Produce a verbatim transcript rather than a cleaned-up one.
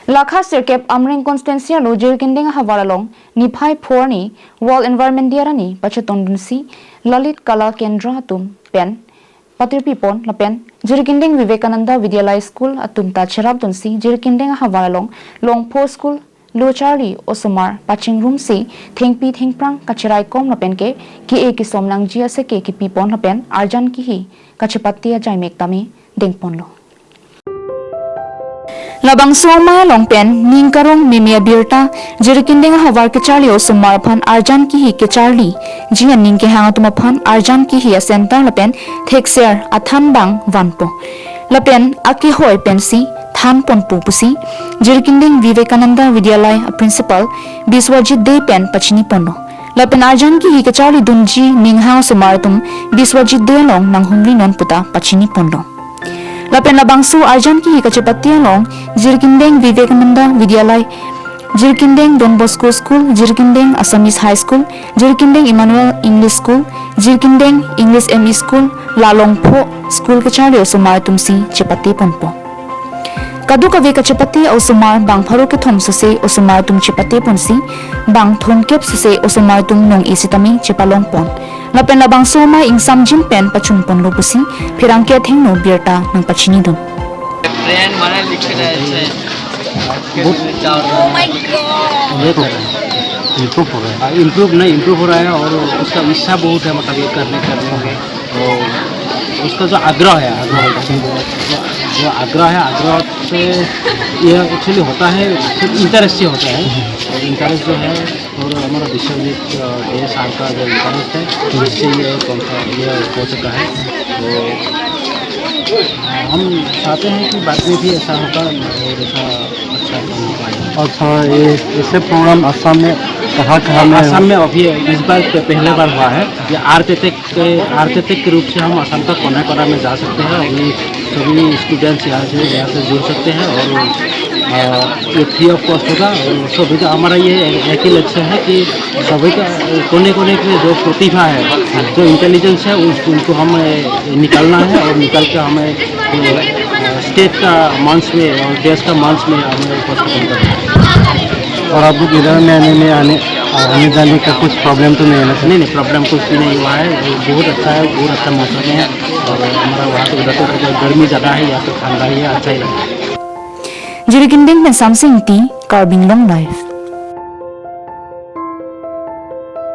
Lakha sirkep Amreng constituency arlo Jirikindeng ahavar along niphai pho arni World Environment Day arni pachetongdunsi Lalit Kala Kendra atum pen patirpi pon lapen Jirikindeng Vivekananda Vidyalaya School atum ta cherapdunsi Jirikindeng ahavar along longpho school lo charli osomar pachingrumsi thengpi thengphrang kacheraikom lapen ke ke-e kesom nangji aseke kipi pon lapen arjan kihi kachepate ajaimek tame dengponlo. Labangso amei along pen ning karong meme abirta Jirikindeng ahavar kecharli osomar aphan arjan kihi kecharliji aning kehang atum aphan arjan kihi a-center lapen thekser athan bang vanpo. Lapen akehoi pensi thanponpo pusi Jirikindeng Vivekananda Vidyalaya a-principal Biswajit Dey pen pachiniponlo. Lapen arjan kihi kecharlidunji ninghang osomar atum Biswajit Dey along nanghumri non puta pachiniponlo. Lapen labangso arjan kihi kachepate along Jirikindeng Vivekananda Vidyalaya, Jirikindeng Don Bosco School, Jirikindeng Assamese High School, Jirikindeng Emmanuel English School, Jirikindeng English M E School, lalongpho school kecharli osomar atumsi chepateponpo. Kadokave kachepate osomar bang pharo kethom sose osomar atum chepateponsi bang thomkep sose osomar atum nong-e sitame chepalongpon. Lapen labangso amei ingsamjin pen pachunponlo pusi pherangke athengno birta nangpachinidun. Trend माने लिख के रहे थे। देखो, इम्प्रूव हो रहा है। इम्प्रूव हो रहा है। इम्प्रूव नहीं, इम्प्रूव हो रहा है और उसका इच्छा बहुत है, मतलब ये करने करने में। तो उसका जो आग्रह है, आग्रह जो, जो आग्रह है, आग्रह से ये एक्चुअली होता है, सिर्फ इंटरेस्ट से होता है। और इंटरेस्ट जो है, और हमारा विश्वजीत डे साहब का जो इंटरेस्ट है, इससे ये कॉन्फ्रेंस ये हो सका है। तो हम चाहते हैं कि बाद में भी ऐसा होगा और ऐसा अच्छा हो पाए। अच्छा, ये ऐसे प्रोग्राम असम में कहाँ कहाँ में असम में अभी इस बार प- पहले बार हुआ है। ये आर पेतेक के आर पेतेक के रूप से हम असम का कोना कोना में जा सकते हैं। अभी सभी स्टूडेंट्स यहाँ से यहाँ से जुड़ सकते हैं और अ, ये फ्री ऑफ कॉस्ट होगा। और सभी का हमारा ये एक ही लक्ष्य है कि सभी का कोने कोने के जो प्रतिभा है, जो इंटेलिजेंस है, उस उनको हम अ, निकालना है और निकल के हमें अ, स्टेट का मंच में और देश का मंच में हमें उपस्थापन करना है। और आप लोग इधर में आने में आने आने जाने का कुछ प्रॉब्लम तो नहीं है ना सर? नहीं नहीं, प्रॉब्लम कुछ भी नहीं हुआ है। बहुत अच्छा है, बहुत अच्छा मौसम है और हमारा वहाँ तो उधर तो गर्मी ज़्यादा है, यहाँ तो ठंडा ही है, अच्छा ही लगता है। Jirikindeng pen Samsing T, Karbi Anglong Live.